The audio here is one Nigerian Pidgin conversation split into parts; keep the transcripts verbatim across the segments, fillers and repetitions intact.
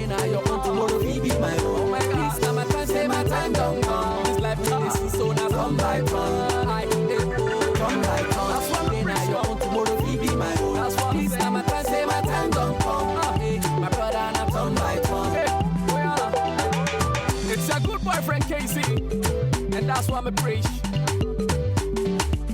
Now your own tomorrow will be my own. Oh my God. This time I time say my time don't come. This life we dey see so now turn by turn. I dey go turn by turn. That's one day now your own tomorrow will be my own. That's one. This time I time say my time don't come. Ah, hey, my brother, now turn by turn. Hey, oh yeah. It's your good boyfriend K C, and that's why I'm a preach.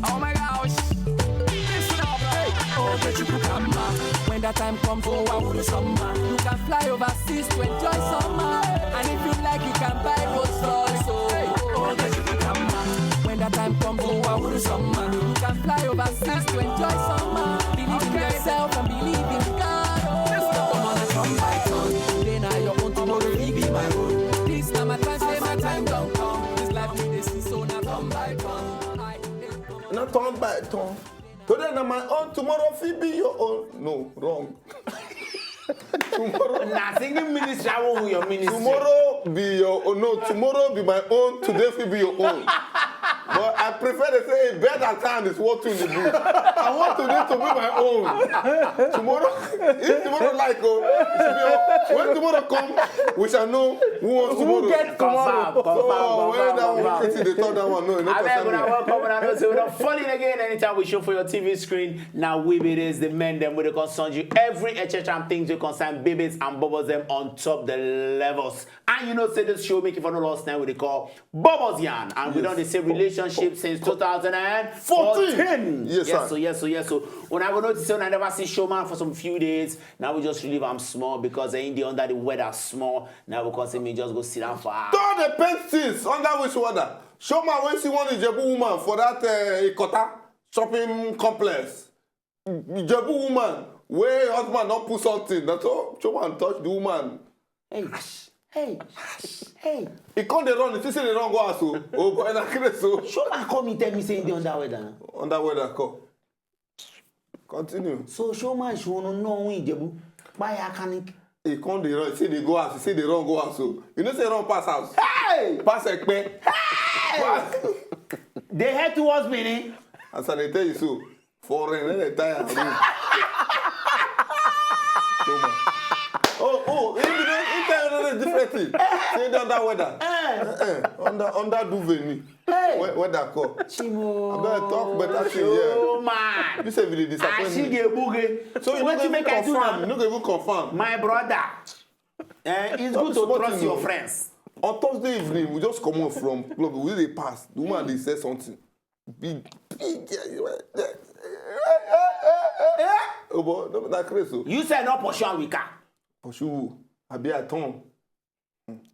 Oh my gosh. Listen up, hey. Oh, get you come back. When that time comes, oh, I will summer. You can fly overseas to enjoy summer. And if you like, you can buy Rolls Royce. Oh, oh, get you come back. When that time comes, oh, I will summer. You can fly overseas to enjoy summer. Believe in yourself and believe in God. Oh, come on, turn by turn. Today now your own, tomorrow will be my own. This time I time say my time don't come. This life we dey see so now turn by turn. I Na turn by turn. Today na my own, tomorrow fit be your own. No, wrong. Tomorrow, Na singing ministry, I want your ministry. Tomorrow be your own. No, tomorrow be my own. Today fit be your own. But I prefer to say a better time is what in the bush. I want today to be my own. Tomorrow, if tomorrow like, oh, it should be your own. When tomorrow come, we shall know who wants tomorrow. Confirm, confirm, So when confirm, that one confirm. Chrissy, they talk that one. No, you know Abeg, una concern me. Welcome, una know say we don fall in again anytime we show for your T V screen. Now we be this, the men dem wey dey concern you. Every H H M things wey concern babies and bubbles dem on top the levels. And you know say this show make it for no lost time we dey call Bubbles Yarn. And we don dey say relationship since two thousand and fourteen. Yes, Yes, sir. so yes, so yes, so. Una go notice say una never see Showman for some few days. Now we just relieve am small because eh, he dey under the weather small. Now we come say me just go sit down for house. All the paint things under which weather? Showman wey see one Ijebu woman for that uh, Ikota shopping complex. Ijebu woman wey husband don put something. Na so Showman touch the woman. Hey, hey, hey. He come dey run. He see say dey run go house o. Oh boy, na craze o. Showman call me tell me say he dey under weather. Under weather come. Continue. So Showman show no no win Ijebu. Buy a mechanic. He come dey run. He say dey go house. He say dey run go house o. You know say run pass house. Hey! Pass Ekpe. Pass. They head towards Benin. As I dey tell you so, for rain, let them tie am. Showman. Oh, oh, he be don he tell you different thing. Say under weather. Eh, eh, under under duvet ni. Hey! We- Weather call. Chimo. Abeg talk better thing here. Showman. You say we dey disappoint me. Ashigebuge. So you Wetin no go even make I do confirm. now? You no go even confirm. My brother. Eh, it's Talk good to small trust thing your o. Friends. On Thursday evening, we just come out from club. We dey pass. The woman dey say something. Big, big. Oh boy, no, na craze o. You say no pursue am with car. Pursue. Abi I turn.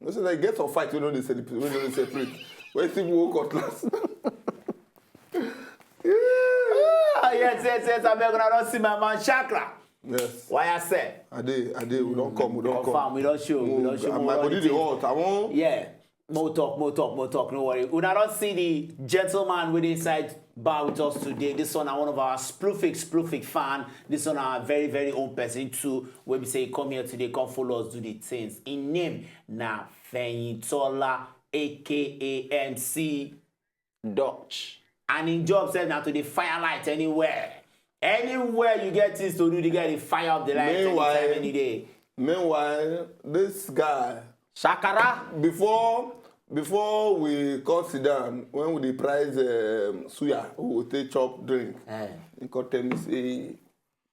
No say like get some fight wey no dey celebrate, wey no dey separate. When people hold cutlass. Ah, yes, yes, yes. I beg una don see my man Chakra. Yes. Why I say? I dey, I dey. We don come, we don come. Confirm, we don show, we don show. My body dey hot. I wan. Yeah. More talk, more talk, more talk. No worry. Una don see the gentleman wey dey inside bar with us today. This one na one of our Splufik, Splufik fan. This one na very, very own person too. Wey be say he come here today, come follow us do the things. Him name na Feyintola, A K A M C Dutch. And him job sef na to dey fire light anywhere. Anywhere you get things to do, the guy dey fire up the light Meanwhile- anytime, any day. Meanwhile, this guy Shakara. before before we come sit down, when we dey price um, suya, we go take chop drink. Eh. He come tell me say,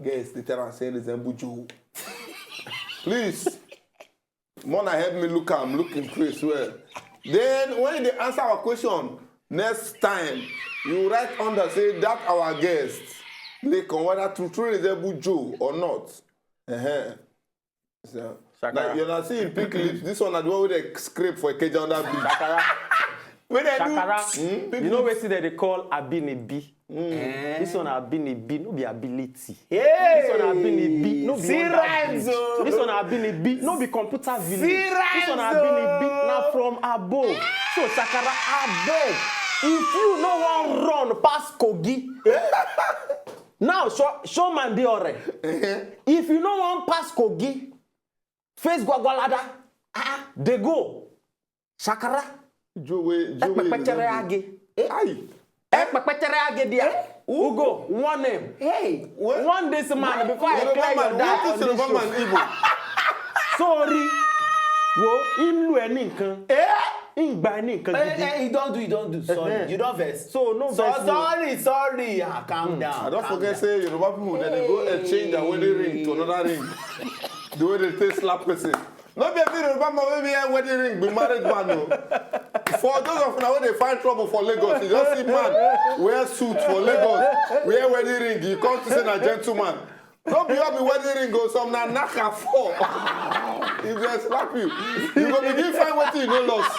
guys, dey tell am say resemble Joe. Please, Mona help me look am, look him face well. Then when he dey answer our question next time, you write under say that our guest, Lekon, whether true true resemble Joe or not. Uh-huh. So, Shakara. Like, you know, see him pink lips. This one na the one wey dey scrape for Ikeja under bridge. Shakara. Wey dey do. Shakara. Hmm? You know wetin dem dey call abinibi. Eh. This one abinibi, no be ability. Hey. This one abinibi, no be See under rhymes bridge. O. This one abinibi, no be computer village. See rhymes This one o. abinibi, na from above. So Shakara, abeg, if you no wan run pass Kogi, now show, show man dey alright. If you no wan pass Kogi, face Gwagwalada, ah, dey go. Shakara, Joe wey Joe wey ekpekpetere resemble. age. Aye. Ekpekpetere age there. Ugo, warn him. Hey. Well, Warn this man before I Yoruba clear man, your data wetin on Yoruba this man show. Igbo? Sorry. Wo, ń lu ẹ ní nǹkan. Ń gba ẹ ní nǹkan Eh, gidi. eh, he don do, he don do. Sorry, Eh-heh. You don vex. So, no So, vex me. Sorry, sorry. Ah, calm Hmm. down. I don't calm forget down. Say Yoruba people, then they go exchange their wedding ring to another ring. The way they take slap person. Not be every Yoruba man wey wear wedding ring be married man o. For those of una wey dey find trouble for Lagos, you just see man wear suit for Lagos, wear wedding ring, you come to say na gentleman. No be all be wedding ring o, some na knack and fall. If they slap you, you go begin find wetin you no lost.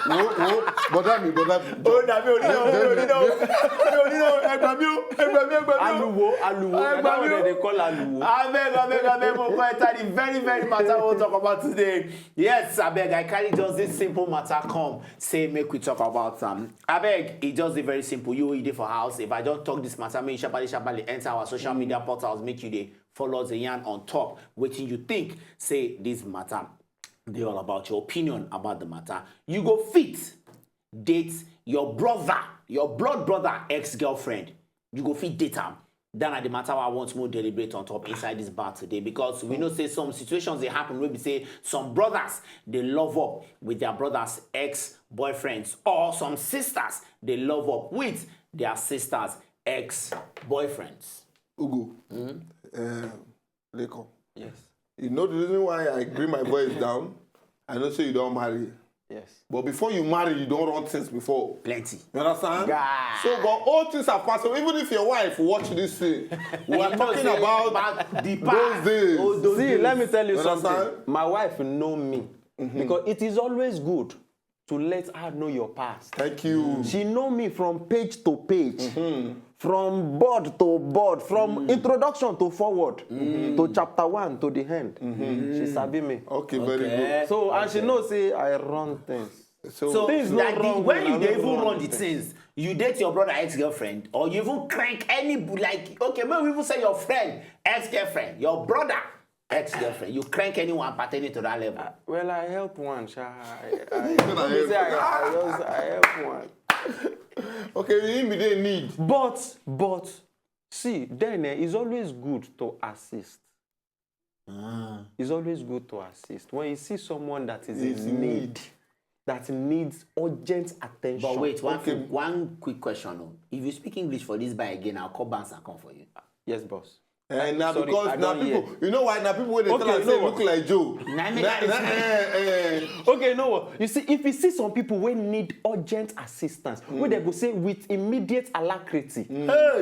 Wo wo, bother me, bother me. Oh, na mi ò ní náà, mi ò ní náà, mi ò ní náà, ẹ gbà mí o, ẹ gbà mí, ẹ gbà mí o. Aluwo, aluwo, Ẹ ẹ gbà gbà mí mí o. o. They call Aluwo. Abeg, abeg, abeg, mo go enter the very, very matter we wan talk about today. Yes, abeg, I carry just this simple matter come. Say make we talk about am. Abeg, e just dey very simple. You, you dey for house. If I just talk this matter, make you sharply, sharply enter our social media portals, make you dey follow us and yarn on top wetin you think say this matter dey all about, your opinion about the matter. You go fit date your brother, your blood brother ex-girlfriend. You go fit date am. That na the matter wey I want more deliberate on top inside this bar today, because we know say some situations dey happen wey be say some brothers dey love up with their brothers ex-boyfriends, or some sisters dey love up with their sisters ex-boyfriends. Ugo, uh, Lekon. Yes. You know the reason why I bring my voice down? I know say you don't marry. Yes. But before you marry, you don't run things before. Plenty. You understand? Yeah. So, but all things are possible. Even if your wife watch this thing, we are You know talking say about about the those past. days. All those See, days. Let me tell you You something. understand? My wife know me because it is always good to let her know your past. Thank you. She know me from page to page, from board to board, from introduction to forward, to chapter one to the end. She sabi me. Okay, very Okay. good. So and she Okay. know say I run things. So, So Things no like the, wrong when with you am, dey nothing even wrong run the with am. Things, you date your brother ex-girlfriend, or you even crank any bu- like, okay, maybe we even say your friend ex-girlfriend, your brother ex-girlfriend, you crank anyone pertaining to that level. Well, I help one, sha. I, I, When I let me help- say I, I, just, I help one. Okay, you be dey need. But but see, then eh, it's always good to assist. It's always good to assist when you see someone that is Is in in need, need. That needs urgent attention. But wait, one Okay. quick, one quick question. Oh. If you speak English for this bar again, I'll call bouncer come for you. Yes, boss. And now Sorry, because I now don't people, hear. You know why now people wey dey Okay, tell you us know say what? Look like Joe. Na me Na- that is na- me. eh, eh. Okay, you know what? You see, if you see some people wey need urgent assistance, wey they go say with immediate alacrity,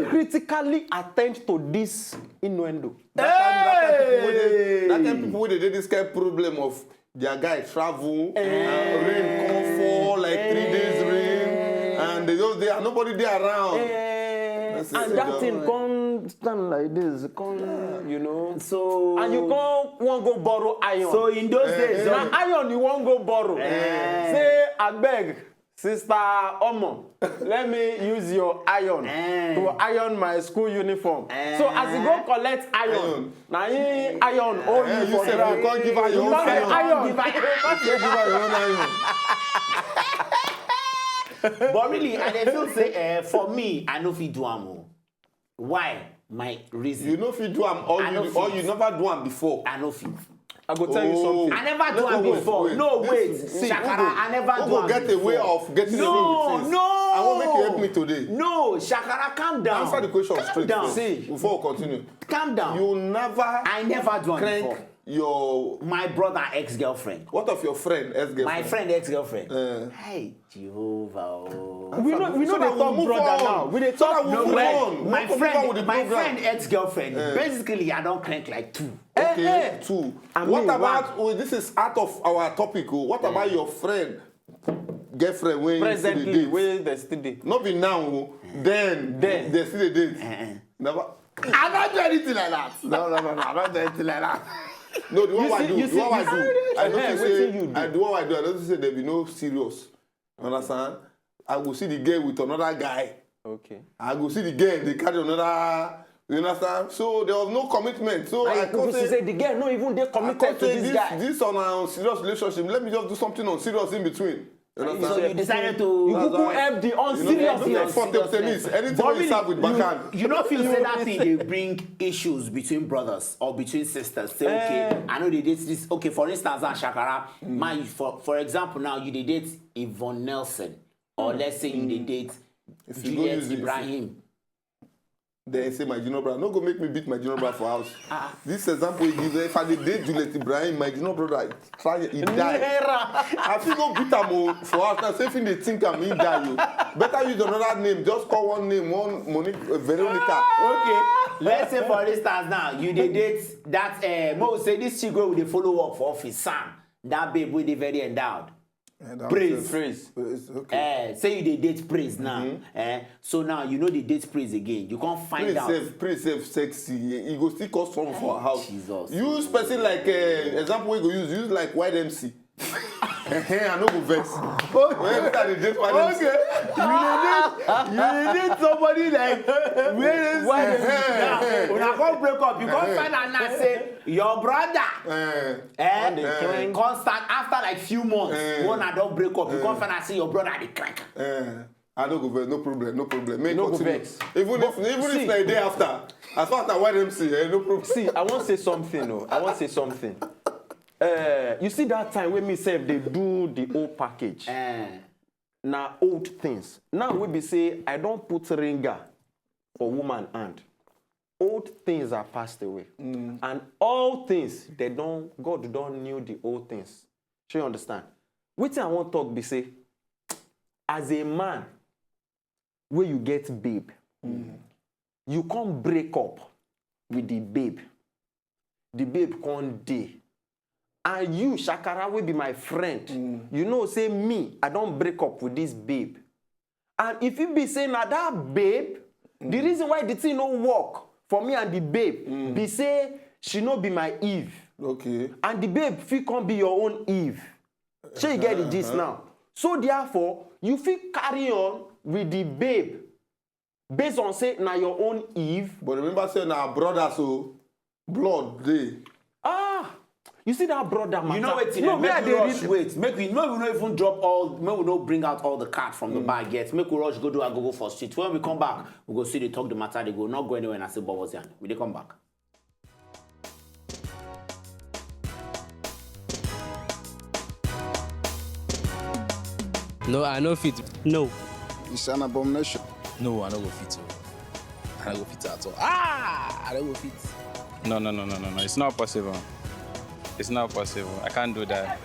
critically attend to this innuendo. That kind, that kind people wey dey, that kind people wey dey dey this kind problem of their guy travel and rain come fall like three days rain and they just dey and nobody dey around. Eh, That's and it, that yeah. Thing come stand like this, come, you know. So And you come wan go borrow iron. So in those Eh, days, eh. Na iron you wan go borrow. Eh. Say abeg, sister Omo, let me use your iron Eh. to iron my school uniform. Eh. So as you go collect iron, Iron. na him iron hold Eh, you you for sef, ground. you come give her your You own come say iron. iron. You give her your own iron. But really, I dey feel say eh, for me, I no fit do am o. Why? My reason. You no fit do am or I no you or fit. You never do am before. I no fit. I go tell you Oh. something. I never do Let am me go. before. Wait. No, This wait. is- see, Shakara, who go- I never who do go am get before. A way of getting No, away with things. no. I wan make you help me today. No, Shakara, calm down. Answer the question Calm straight down. First, before we continue. Calm down. You never I never do am crank before. Your My brother ex-girlfriend. What of your friend ex-girlfriend? My friend ex-girlfriend. Eh. Hey, Jehovah. Oh. We no we no So dey that talk we move brother on. Now. We dey So that talk we no move way. on. My Move on friend, with the my program. Friend ex-girlfriend. Eh. Basically, I don crank like two. Okay, Eh, eh. two. I What mean, about? Oh, this is out of our topic. Oh. What about your friend girlfriend wey you still dey Presently, date? Wey they still dey. No be now. Oh. Then Then. They still dey date. Eh, eh. Never. I don't do anything like that. No, no, no, no. I don't do anything like that. No, the one You I see- do, you the see- one I you see- do. I Eh, notice eh, say wetin you do? I do what I do. I notice say they be no serious. You understand? I go see the girl with another guy. Okay. I go see the girl they carry another. You understand? So there was no commitment. So And I you people come see say, say the girl no even dey I committed come to say this this guy. This on a serious relationship. Let me just do something on serious in between. You So understand? you decided to. You go help the You know, unserious you ones. for Teptenis, anything wey you serve with backhand. You don't feel say that thing dey bring issues between brothers or between sisters. Say, okay, I know they date this. Okay, for instance, now Shakara, my for for example, now you dey date Yvonne Nelson, or let's say you dey date If you go Juliet use it, if you- Ibrahim. Then say my junior brother, no go make me beat my junior brother for house. This example he give, if I dey date Juliet Ibrahim, my junior brother try he die. I fit go beat am o for house now. Say if he dey think am, he die o. Better use another name. Just call one name, one Monique, uh, Veronica. Okay, let's say for instance now you dey date that uh, mo say this chick wey we dey follow work for office, Sam, that babe wey dey very endowed. Eh, that Praise. was- Praise. It's okay. Eh, say you dey date Praise now. Eh, so now you no dey date Praise again. You come find Praise out. Sef, Praise Sef sexy. He go still cause trouble for her house. Jesus. Use person like uh, example we go use. Use like White M C. Eh, I no go vex. When I dey date White M C. You dey date somebody like where is Now, una come break up. You come find out now say your brother. Eh, Eh, One dey crank. Constant after like few months, Eh. one I don break up. You come find out say your brother dey crank. eh, I no go vex. No problem. No problem. Make No go continue. Vex. Even But if even see- if na a day after, as far as na White M C, eh, no problem. See, I wan say something o. I wan say something. Uh, you see that time wey me sef dey do the whole package. Eh. Na old things. Now wey be say I don put ringer for woman hand. Old things are passed away. And all things, they don, God don knew the old things. Shey you understand? Wetin I wan talk be say, as a man wey you get babe, you come break up with the babe. The babe come dey. And you, Shakara, wey be my friend, you know say me, I don break up with this babe. And if e be say na that babe, the reason why the thing no work for me and the babe be say she no be my Eve. Okay. And the babe fit come be your own Eve. Shey you get the gist now? So therefore, you fit carry on with the babe based on say na your own Eve. But remember say na brother, so blood dey. Ah, you see that brother matter? You know wetin? No, me I Make we dey rush. read. Wait, make we no, we no even drop all. Make we no bring out all the card from the bag yet. Make we rush go do Agogo for street. When we come back, we go see the talk the matter. They go not go anywhere. And I say, Bubbles, we dey come back. No, I no fit. No. It's an abomination. No, I no go fit. Oh. I no go fit at all. Ah, I no go fit. No, no, no, no, no, no. It's not possible. It's not possible. I can't do that.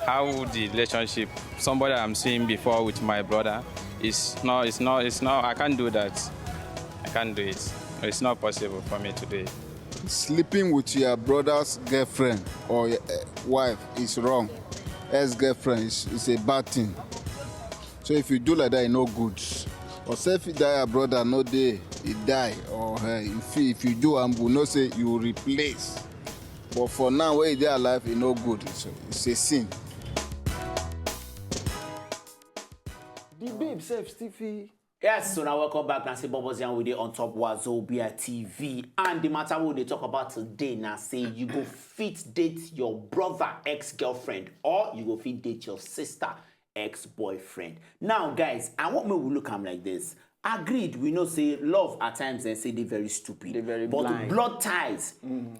How would the relationship, somebody I'm seeing before with my brother, it's not, it's not, it's not. I can't do that. I can't do it. It's not possible for me to do it. Sleeping with your brother's girlfriend or your eh, wife is wrong. Ex-girlfriend is, is a bad thing. So if you do like that, e no good. Or say if that your brother no dey, he die, or eh, if, you- if you do am, we know say you replace. But for now, when he dey alive, e no good. So it's a sin. The babe sef still fit. Yes, so now welcome back. Now say Bubbles Young with you on top Wazobia T V. And the matter we dey talk about today now say you go fit date your brother ex-girlfriend or you go fit date your sister ex-boyfriend. Now, guys, I want me we look am like this. Agreed, we know say love at times and say they very stupid. They very but blind. Blood ties,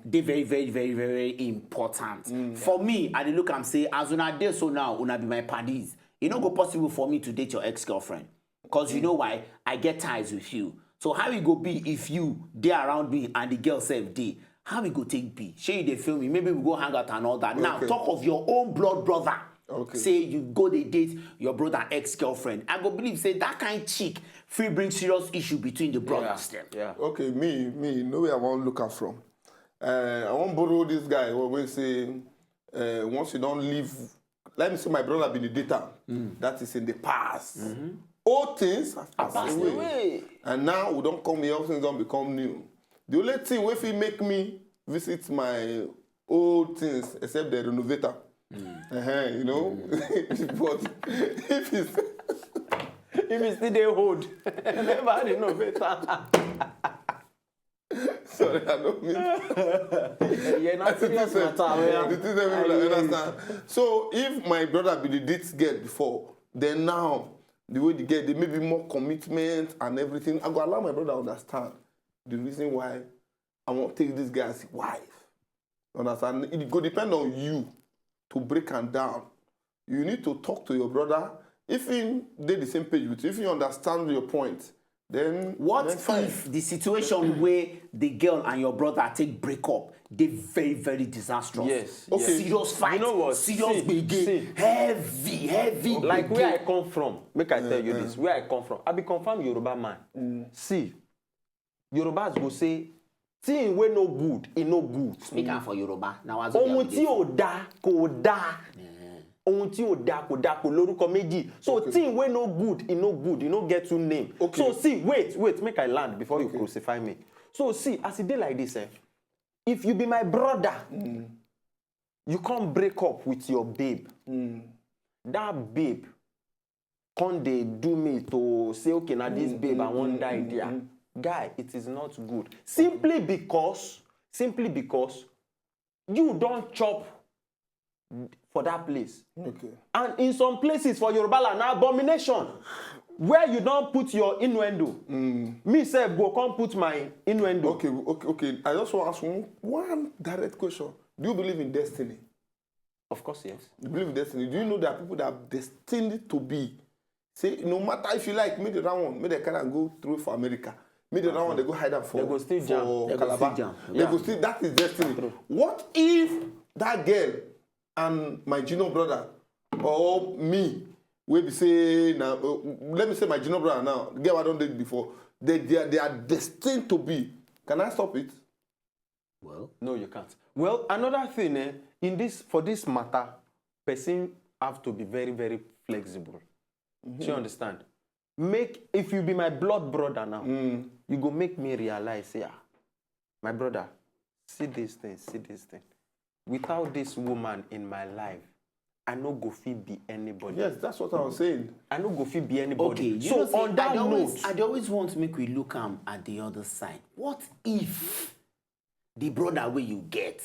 they very, very, very, very important. For me, I dey look am say as una dey so now, una be my paddies. E no go possible for me to date your ex-girlfriend. Because you know why? I get ties with you. So how e go be if you dey around me and the girl sef dey? How e go take be? Shey you dey feel me? Maybe we go hang out and all that. Now, Okay. Talk of your own blood brother. Okay. Say you go dey date your brother ex-girlfriend. I go believe say that kind chick fit bring serious issue between the brothers dem. Yeah. Okay, me, me, no way I wan look am from. Uh, I wan borrow this guy wey wey say uh, once you don leave, let me say my brother be the data. That is in the past. Old things have passed Pass away. away. And now we don come here, things don become new. The only thing wey fit make me visit my old things except the renovator. Uh-huh, you know, but if it's If you still dey hold, never renovate am. Sorry, I don't mean. Yeah, na serious matter. Yeah, the thing that people don't understand. So if my brother be the dates girl before, then now the way the girl, there may be more commitment and everything. I go allow my brother understand the reason why I won't take this guy as wife. Understand? It go depend on you to break am down. You need to talk to your brother. If he dey the same page with you, if he understand your point, then What then fine. If the situation where the girl and your brother take break up, they very, very disastrous? Yes, Okay. yes. Serious fight, You know what? serious See, gbege, see. Heavy, heavy. Like Gbege. Where I come from, make I tell you this. Where I come from, I be confirm Yoruba man. See, Yorubas go say, thing wey no good, e no good. Speak am for Yoruba. Now, as Ohun tí ò da kò da. Ohun tí ò da kò da, kò lórúkọ méjì. So thing wey no good, e no good, e no get two name. Okay. So see, wait, wait, make I land before you crucify me. So see, as e dey like this, eh, if you be my brother, you come break up with your babe. That babe come dey do me to say, okay, now this babe, I won't die there. Guy, it is not good. Simply because, simply because you don't chop for that place. Okay. And in some places for Yoruba land, na abomination where you don't put your innuendo. Me sef go come put my innuendo. Okay, okay, okay. I just want to ask one, one direct question. Do you believe in destiny? Of course, yes. You believe in destiny? Do you know there are people that are destined to be? Say, no matter if you like, make the round one, make the kind of go through for America. Make the round one, they go hide them for, They go still jam. for They go Calabar. still jam. They go still, that is destiny. What if that girl and my junior brother or me, we be say, now, uh, let me say my junior brother now, the girl I don't date before, they, they, are, they are destined to be. Can I stop it? Well, No, you can't. Well, another thing, eh, in this for this matter, person have to be very, very flexible. Do you understand? Make if you be my blood brother now, you go make me realize, yeah, my brother, see this thing, see this thing. Without this woman in my life, I no go fit be anybody. Yes, that's what I was saying. I no go fit be anybody. Okay, you So know, say, on that I dey always, note, I dey always want to make we look am at the other side. What if the brother wey you get,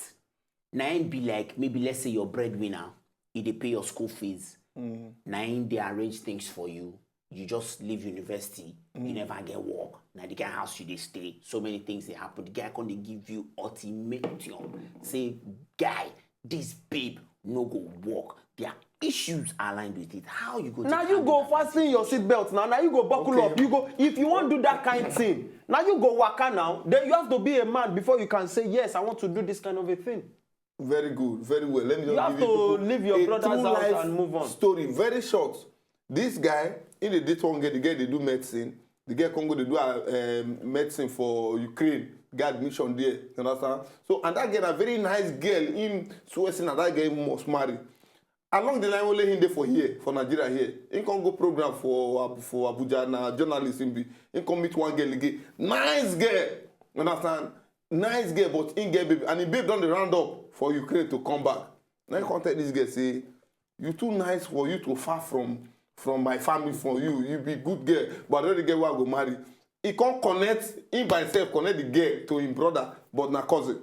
na him be like, maybe let's say your breadwinner, he dey pay your school fees, na him dey arrange things for you, you just leave university, you never get work, na the kind house you dey stay, so many things dey happen, the guy come dey give you ultimatum, say, guy, this babe no go work, there are issues aligned with it. How you go Now take you handle go that kind of fasten your seatbelt now. Now you go buckle Okay. Up. You go if you want do that kind thing. Now you go waka now. Then you have to be a man before you can say, yes, I want to do this kind of a thing. Very good, very well. Let me just You have give to people leave your a brother's true house life and move on. Story very short. This guy in the date one girl, the girl they do medicine. The girl Congo they do uh, um, medicine for Ukraine. Get admission there. You understand? So and that girl a very nice girl. Him swear say na that girl must marry. Along the line, only him dey for here, for Nigeria here. He come go program for Ab- for Abuja na journalist him be. He come meet one girl again. Nice girl. You understand? Nice girl, but him get baby. And the babe don dey round up for Ukraine to come back. Now he come tell this girl say, you too nice for you to far from from my family for you. You be good girl, but I don't get where I go marry. He come connect him by himself, connect the girl to him brother, but na cousin.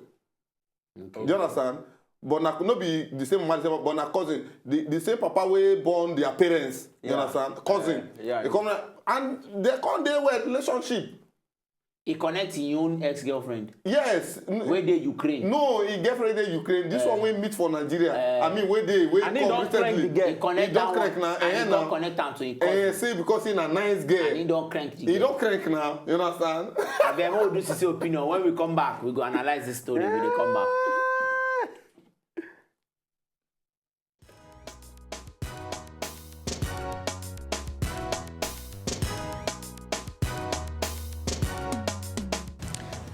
Do you understand? But na, no be the same mama, the same, but na cousin. The, the same papa wey born their parents. You Yeah. Understand? Cousin. Yeah, yeah. They come and they come dey well relationship. He connect his own ex-girlfriend Yes. N- wey dey Ukraine. No, he girlfriend dey Ukraine. This one wey meet for Nigeria. I mean, wey dey wey And he come don crank recently. the girl. He connect He that don one, crank na. and Eh, he na. Don connect am to him Eh, cousin. Say because he na nice girl. And he don crank the He girl. Don crank now. You understand? Abeg, make we do sisi opinion. When we come back, we go analyze the story. We dey come back.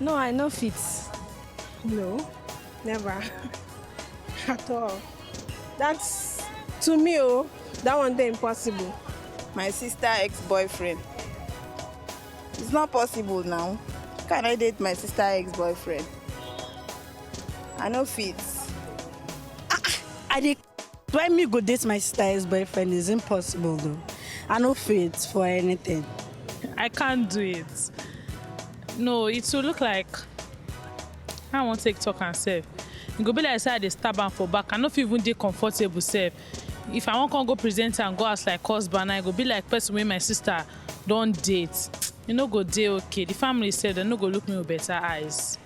No, I no fit. No, never. At all. That's to me, oh, that one day impossible. My sister ex-boyfriend. It's not possible now. Can I date my sister ex-boyfriend? I no fit. Ah, ah, I dey. Why me go date my sister ex-boyfriend? Is impossible though. I no fit for anything. I can't do it. No, it will look like I wan take talk am sef. E go be like say I dey stab am for back. I no fit even dey comfortable sef. If I wan come go present am go house like husband, I go be like person wey my sister don date. E no go dey okay. The family sef, dem no go look me with better eyes.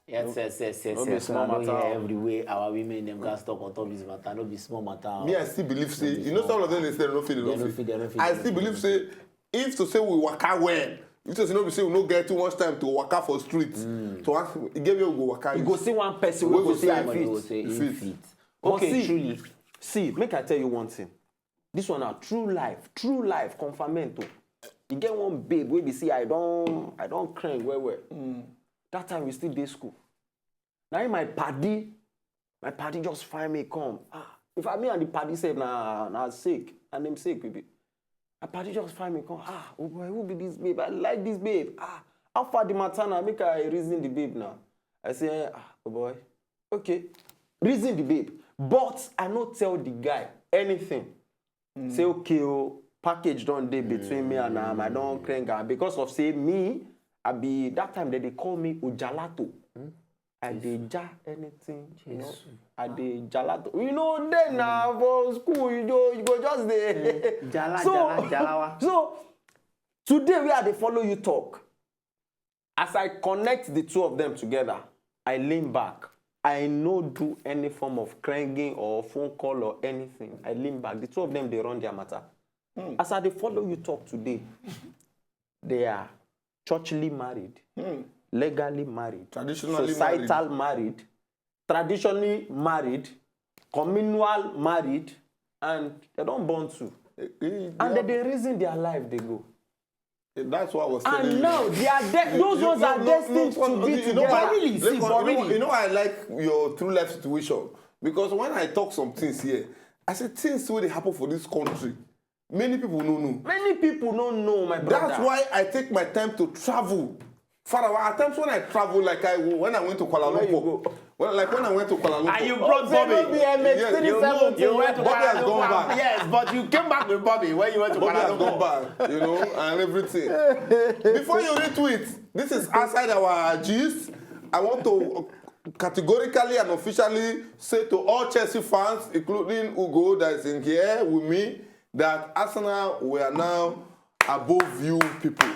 Yes, yes, yes, yes, No be yes. small I don hear matter. Everywhere our women dem gats talk on top this matter. No be small matter. Me, I still believe say you know some of them dey say they no fit, they They no no fit, they no fit. fit, I they no still fit. Believe say if to say we waka well, if to say no be say we no get too much time to waka for street, to ask, e get where we go waka. You go see one person wey Wey go go say say I Somebody fit. go say You he fit. fit. But Okay, see, truly. See, make I tell you one thing. This one na true life, true life, confirmento. You get one babe wey be say I don, I don crank well well. That time we still dey school. Na him my paddy, my paddy just find me come. Ah, in fact, me and the paddy sef na na sake, na name sake we be. My paddy just find me come. Ah, oh boy, who be this babe? I like this babe. Ah, how far the matter na? Make I reason the babe now. I say, ah, oh boy, okay, reason the babe. But I no tell the guy anything. Say okay, oh, package don dey between me and am. I don crank am because of say me, I be that time dem dey call me Ojalato. I dey ja anything, you know. I dey jalato. You know, then na for school, you go, you go just dey. Jala, So, jala, jalawa. So today wey I dey follow you talk, as I connect the two of them together, I lean back. I no do any form of cranking or phone call or anything. I lean back. The two of them dey run their matter. As I dey follow you talk today, they are churchly married, legally married, Traditionally societal married, traditionally married, communal married, and they don born two. Eh, eh, And yeah, they dey reason their life dey go. that's what I was telling And you. now they are de- You- those you- ones no, are no, destined no, to be you know together. why- Really, see, look, for you know, really. You know why I like your true life situation? Because when I talk some things here, I say things wey dey happen for this country. Many people no know. Many people no know, my brother. That's why I take my time to travel far away. At times when I travel, like I when I went to Kuala Where you Lumpur. Go? Well, like when I went to Kuala Lumpur. And you brought Bobby. Say no be M X Yes, three you- seventy. You went to Bobby has Kuala gone Lumpur. Back. Yes, but you came back with Bobby when you went to Bobby Kuala has gone Lumpur. Back, you know, and everything. Before you retweet, this is outside our gist. I want to categorically and officially say to all Chelsea fans, including Ugo that is in here with me, that Arsenal were now above you people.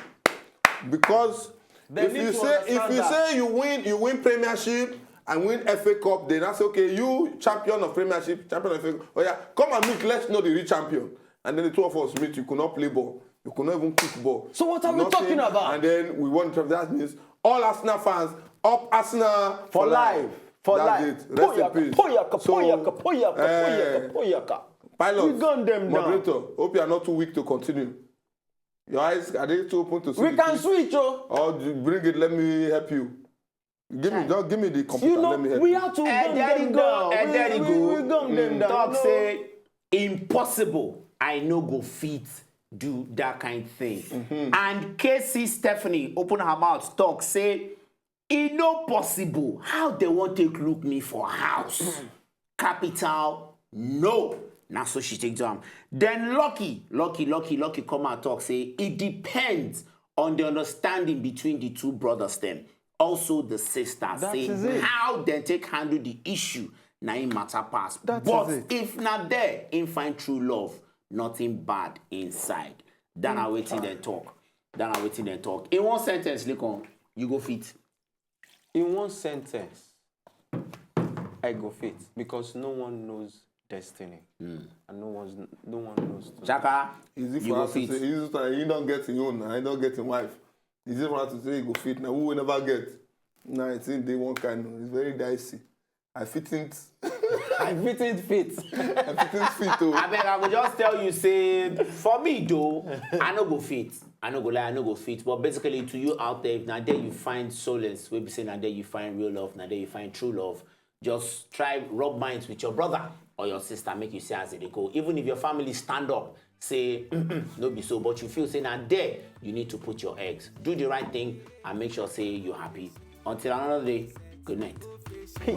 Because They if need you to say if understand you that. Say you win, you win Premiership and win F A Cup, then I say okay, you champion of Premiership, champion of F A Cup. Oh yeah, come and meet. Let's know the real champion. And then the two of us meet. You could not play ball. You could not even kick ball. So what are we Nothing. Talking about? And then we won the trophy. That means all Arsenal fans, up Arsenal For life. For That's life. It. Rest in peace. Poyaka, So, poyaka, poyaka, eh, poyaka, poyaka. Pilot, We gun them down. Moderator, hope you are not too weak to continue. Your eyes, are they too open to see? We The can truth? Switch, oh. Or do you bring it, let me help you. Give me, just give me the computer. You know, Let me help we you. Have to Eh, gun there you them go, down. eh, We- there you we- go. We gun them down. Talk You know? Say impossible. I no go fit do that kind thing. And K C Stephanie open her mouth, talk say e no possible. How they wan take look me for house? Capital no. Na so she take do am. Then Lucky, Lucky, Lucky, Lucky come out talk say it depends on the understanding between the two brothers dem. Also the sister. Say Is it. How dem take handle the issue na im matter pass. That But is it. If na there im find true love, nothing bad inside. That na wetin dem talk. That na wetin dem talk. In one sentence, Lincoln, you go fit. In one sentence, I go fit because no one knows destiny, and no one's no one knows. Today. Chaka, Easy you for go us to fit. Say, easy to, you don't get your own, I don't get your wife. Easy for us to say you go fit. Now who will never get? Now I think they one kind. It's very dicey. I fitn't. I fitn't fit. I fitn't fit. Oh. Abeg, I go just tell you say, for me though, I no go fit. I no go lie, I no go fit. But basically, to you out there, if na there you find solace, wey be say na there you find real love, na there you find true love, just try rub minds with your brother or your sister, make you see as e dey go. Even if your family stand up, say, "Mm-mm, no be so," but you feel say na there you need to put your eggs. Do the right thing and make sure say you happy. Until another day, good night. Hey.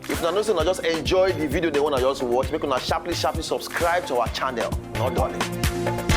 If una know say una just enjoy the video, they wanna just watch, make una sharply, sharply subscribe to our channel. Not done.